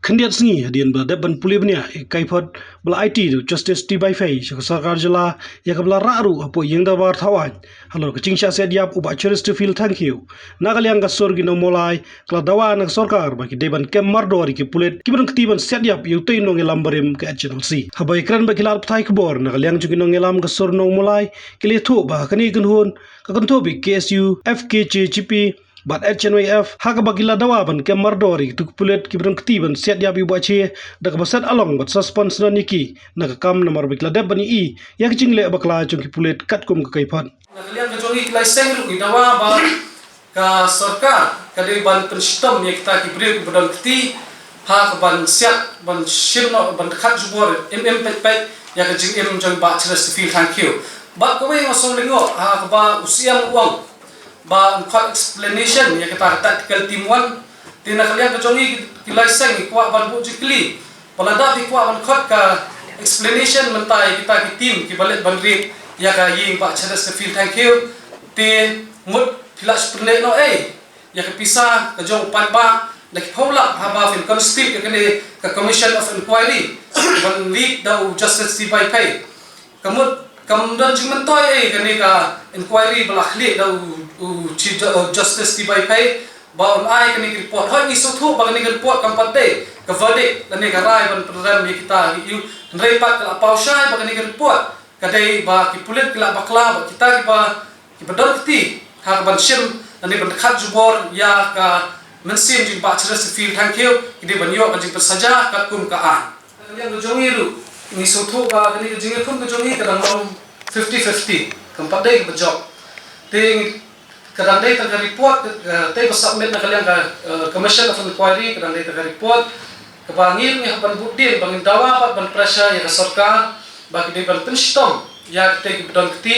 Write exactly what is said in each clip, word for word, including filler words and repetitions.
Khyndiat sngi hadien ba la dep ban pule bniah ïa ka kaiphod ba la aiti da u Justice T. Baifei sha ka sorkar jylla ïa kaba la rah ruh hapoh ïing dorbar thaw aiñ halor ka jingshah siat ïap u Bah Cheresterfield Thangkhiew, na ka liang ka sur ki nong Mawlai ka la dawa na ka sorkar ba ki dei ban kem mardor ïa ki pulit kiba don kti ban siat ïap ïa utei u nongïalam barim ka H N L C. Haba ïakren bad ki lad pathai khubor na ka liang jong ki nongïalam ka sur nong Mawlai, ki la ïathuh ba ha kane ka kynhun ka kynthup ïa ka K S U, F K J G P bad H N Y F, ha kaba ki la dawa ban kem mardor ïa kitu ki pulit kiba don kti ban siat ïap ïa u Bah Che, da kaba set along bad suspend syndon ïa ki na ka kam namar ba ki la dep ban ïohi ïa ka jingleh bakla jong ki pulit katkum ka kaiphod. Na ka liang ka jong ngi ki lai seng ruh ngi dawa ba ka sorkar ka dei ban pynshitom ïa kita ki briew kiba don kti ha ka ban siat, ban shim noh, ban khat jubor im im peit peit ïa ka jingim jong Bah Cheresterfield Thangkhiew. Bad kawei nga sngewlyngngoh ha kaba u Siem u ong ba un khot explanation ïa kata ka tactical team one. Te na ka liang ka jong ngi ki lai seng ngi kwah ban buh jingkylli ba lada phi kwah ban khot ka explanation mynta ïa kita ki team kiba leit ban raid ïa ka ïing Bah Cheresterfield Thangkhiew, te mut phi la shu pynleit noh ei ïa ka pisa ka jong u paidbah da ki phew lak haba phin constitute ïa kane ka Commission of Inquiry ban lead da u Justice T. Baifei. Ka mut kam don jingmyntoi ei kane ka inquiry ba la khlieh da u, u Chief Ju-, u Justice T. Baifei ba un ai kane ka report. Hooid, ngi sngewthuh ba kane ka report kam pat dei ka verdict lane ka rai ban pynrem ïa kita ki ïing. Hynrei pat ka la paw shai ba kane ka report ka dei ba ki pulit ki la bakla bad kita kiba, kiba don kti ha ka ban shim lane ban khat jubor ïa ka mynsiem jong Bah Cheresterfield Thangkhiew ki dei ban ïoh ka jingpynsaja katkum ka aiñ. Ka liang ka jong ngi ruh ngi sngewthuh ba kane ka jingïakhun ka jong ngi ka dang long fifty fifty, kam pat dei kaba jop. Te ngi, ka dang dei tang ka report, eh, te ba submit na ka liang ka, eh, Commission of Inquiry, ka dang dei tang ka report kaba ngi ruh ngi hap ban bud dien ba ngin dawa bad ban pressure ïa ka sorkar ba ki dei ban pynshitom ïa kita kiba don kti,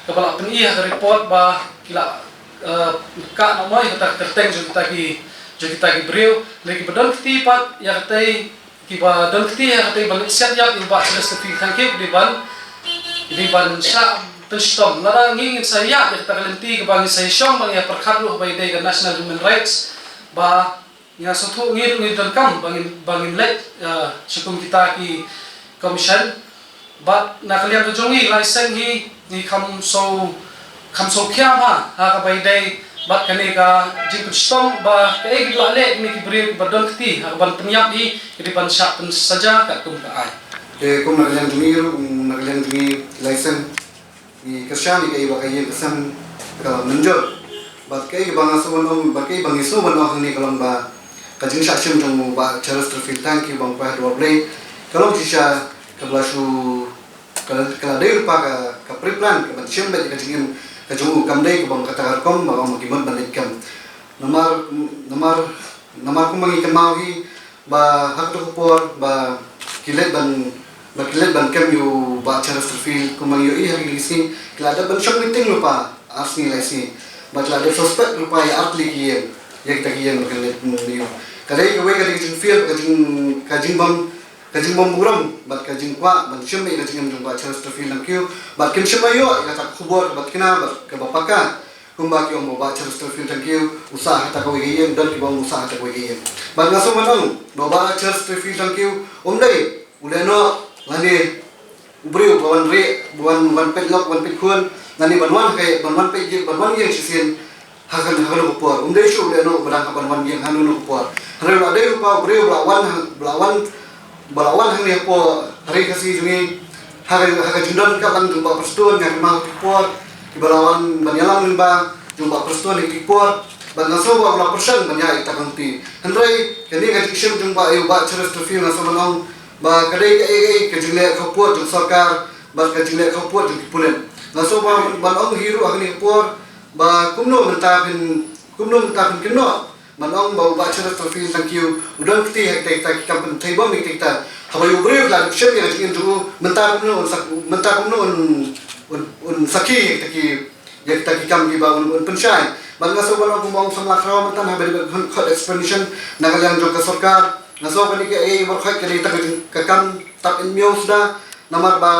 kaba la pyni ha ka report ba ki la, eh, kah noh mo ïa kata ka kyrteng jong kita ki, jong kita ki briew, lei kiba don kti pat ïa kita kiba don kti ïa katei ban leit siat ïap ïa u Bah Cheresterfield Thangkhiew, ki dei ban, ki dei ban shah pynshitom. Lada ngi ngin sa ïaid ïa kata ka lynti kaba ngin sa ïashong ba ngi ïa pyrkhat ruh ba ïadei ka National Human Rights, ba ngi ïa sngewthuh ngi ruh ngi donkam ba ngin, ba ngin leit, eh, sha kum kita ki commission. Bad na ka liang ka jong ngi lai seng hi ngi kham shu, kham shu khia bha ha kaba ïadei bad kane ka jingpynshitom ba kaei kaba la leh kine ki briew kiba don kti ha kaban pynïap hi, ki dei ban shah pynsaja katkum ka aiñ. Te kum na ka liang jong ngi ruh, na ka liang jong ngi lai seng ngi kyrshan ïa kaei ba ka ïing ka sem ka la mynjur. Bad kaei kaba nga shu ban ong, bad kaei ba ngi shu ban ong hangne ka long ba ka jingshah shim jong u Bah Cheresterfield Thangkhiew, ba nga kwah duwai Blei, ka long shisha kaba la shu, ka la, ka la dei lypa ka, ka pre-plan kaban shim beit ka jingim ka jong u, kam dei kaba ong kata ka rukom ba ong ba ki mut ban leit kem. Namar, namar, namar kumba ngi kynmaw hi ba ha kato ka por ba ki leit ban, ba ki leit ban kem ïa u Bah Cheresterfield, kumba ngi ïohi ha kine ki sngi ki la dep ban shong meeting lypa ar sngi lai sngi. Bad ki la dep suspect lypa ïa ar tylli ki ïing, ïa kita ki ïing ba ki leit ban ïoh. Ka dei kawei ka dei ka jingfail, ka jing, ka jingbym, ka jingbym burom bad ka jingkwah ban shim ïa ka jingim jong u Bah Cheresterfield Thangkhiew. Bad kim shym la ïoh ïa kata ka khubor kaba thikna bad kaba paka. Kumba ki ong ba u Bah Cheresterfield Thangkhiew u sah ha kata kawei ka ïing, don kiba ong u sah ha kata kawei ka ïing. Bad nga sngewbha ban ong ba u Bah Cheresterfield Thangkhiew um dei u lehnoh lane u briew ba wan rieh, ba wan, wan peit lok, wan peit khun, lane ban wan ha ka, ban wan peit ïing, ban wan ïing shisien ha ka, ha kano ka por. Um dei shuh u lehnoh uba dang hap ban wan ïing ha kano kano ka por. Hynrei u la dei lypa u briew ba la wan ha, ba la wan, ba la wan hangne hapoh Ri Khasi jong ngi ha ka, ha ka jingdon ka ban jong u Bah Prestone, nga kynmaw ki por kiba la wan ban ïalam lyngba jong u Bah Prestone ha ki por. Bad nga sngew ba u la pyrshang ban ïaid ïa ka kti. Hynrei kane ka jingshim jong u Bah, ïa u Bah Cheresterfield, nga sngew ban ong ba ka dei kaei kaei ka jingleh khapud jong sorkar bad ka jingleh khapud jong ki pulit. Nga sngew ba ban ong hi ruh ha kane ka por ba kumno mynta phin, kumno mynta phin kynnoh ban ong ba u Bah Cheresterfield Thangkhiew u don kti ha kita, kita ki kam pynthei bom, kita, kita. Haba ïa u briew ki la dep shim ïa ka jingim jong u, mynta kumno un sak-, mynta kumno un, un, un sakhi ïa kita ki, ïa kita ki kam kiba un, un pynshai. Bad nga sngew ban ong kumba ong samla khraw mynta haba dei ban khot explanation na ka liang jong ka sorkar. Nga sngew kane kaei ba khot ka dei tang ka kam tap in miaw suda, namar ba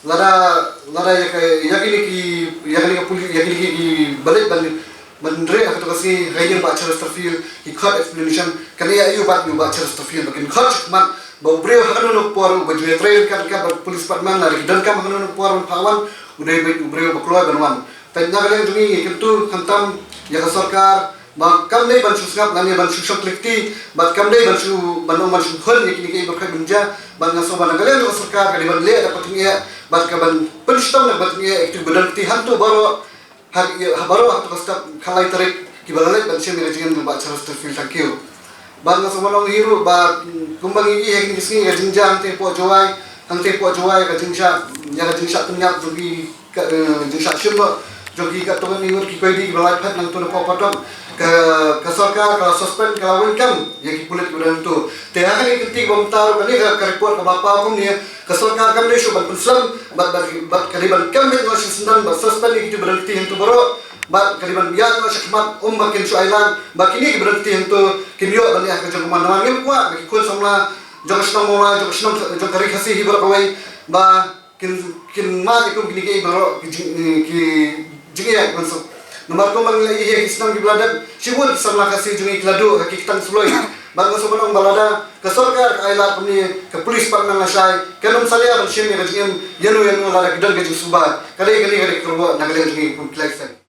lada, lada ïa ka, ïa kine ki, ïa kine ki puli-, ïa kine ki, ki ba leit ban, Ban re ha kato ka sngi, ha ïing Bah Chesterfield, ki khot explanation, kan ïa ïoh bat ïa u Bah Chesterfield, ba kin khot shikmat, ba u briew ha kano kano ka por, uba ju ïatrei ryngkat ryngkat bad police department, lada ki donkam ha kano kano ka por ban phah wan, u dei beit u briew ba kloi ban wan. Te na ka liang jong ngi ngi kyntu khamtam ïa ka sorkar, ba kam dei ban shu sngap lane ban shu shong khlem kti, bad kam dei ban shu ban ong ban shu hun ïa kine kiei ba khraw ban jia, bad nga sngew ba na ka liang jong ka sorkar ka dei ban leh da ka jingeh, bad ka ban pynshitom da ka jingeh ïa kito kiba don kti hangto baroh, ha, ha baroh ha kato ka step khatlai tarik kiba la leit ban shim ïa ka jingim jong Bah Chesterfield Thangkhiew. Bad nga sngew ban ong hi ruh ba, mm, kumba ngi ïohi ha kine ki sngi ka jingjia hangtei hapoh Jowai, hangtei hapoh Jowai ka jingshah, ïa ka jingshah pynïap jong ki, ka, eh, jingshah shim noh jong ki katto katne ngut ki koidi kiba la phet nangto napoh Patong. Ka, ka sorkar ka la suspend, ka la weng kam ïa ki pulit kiba don hangto. Te ha kane ka kynti kaba mynta ruh kane ka, ka report kaba la paw kumne, ka sorkar kam dei shuh ban pynslem, bad, bad, bad ka dei ban kam beit noh shisyndon, bad suspend ïa kito kiba don kti hangto baroh, bad ka dei ban ïaid noh shakhmat, ym ba kin shu ailad, ba kine kiba don kti hangto kin ïoh ban leh ha ka jong ka mon. Namar ngim kwah ba ki khun samla jong ka shnong Mawlai, jong ka shnong, jong ka ri Khasi hi baroh kawei, ba kin, kin mad ïa kum kine kiei baroh ki jing, ki jingeh ban suk. Namar kumba ngi la ïohi ha ki snem kiba la dep, shibun ki samla Khasi jong ngi ki la duh ha ki ktang suloi. Bad nga sngew ban ong ba lada ka sorkar ka ailad kumne, ka police department lashai kan ym salia ban shim ïa ka jingim ïano ïano lada ki don ka jingsuba. Ka dei kane ka dei ka kyrwoh na ka liang jong ngi kum ki lait seng.